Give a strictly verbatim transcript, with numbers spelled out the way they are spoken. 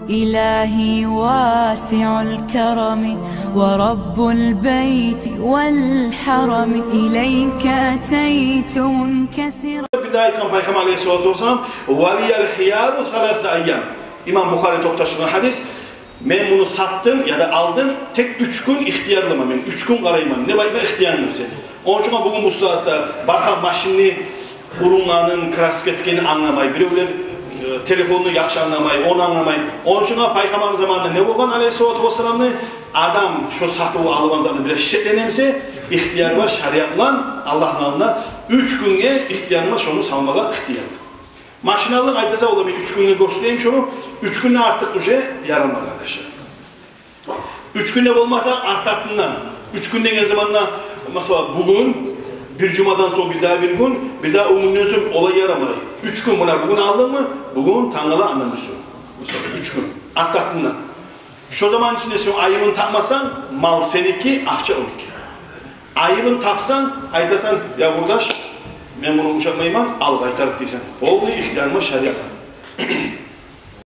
إلهي واسع الكرم ورب البيت والحرم، إليك أتيت منكسرا. Бир де айтгъан Пайхаммар алейгьиссалату вассалам: «Ва лиял хияру саласата айям». Имам Бухари токъташдыргъан гьадис. «Мен муну сатдым яда алдым, тек уьч гюн ихтиярлыман мен, уьч гюн къарайман, не айтма ихтиярым бар сени». Ону учун бугюн бу сагьатда бархан машинни урунгъанын, краска этгенин англамай, биревлер, э, телефонну яхшы англамай, ону англамай. Ону учун Пайхаммарны заманында не болгъан, алейгьиссалату вассаламны, адам шо сатып алгъан затны бираз шекленсе, ихтияры бар шариат булан Аллагьны алдында, уьч гюнге ихтияры бар шону салмагъа ихтияр. Машиналар айтаса, олар: «Мен уьч гюнге гёрсетейим шону», уьч гюнден артыкъ уже ярамай, къардашлар. Уьч гюн де болмаса, арт-артындан. Уьч гюн деген заманда, масала, бугюн, бир жумадан сонг бир дагъы бир гюн, бир дагъы он гюнден сонг, олай ярамай. Уьч гюн, муна бугюн алдынгмы, бугюн, тангала, андан бир сонг. Масала, уьч гюн. Арт-артындан. Шо заман ичинде сен айыбын тапмасанг, мал сеники, акъча онуки. Айыбын тапсанг, айтасан: «Я, къурдаш, мен муну ушатмайман, ал къайтарып», — дейсен. Полный ихтиярынг бар шариат булан.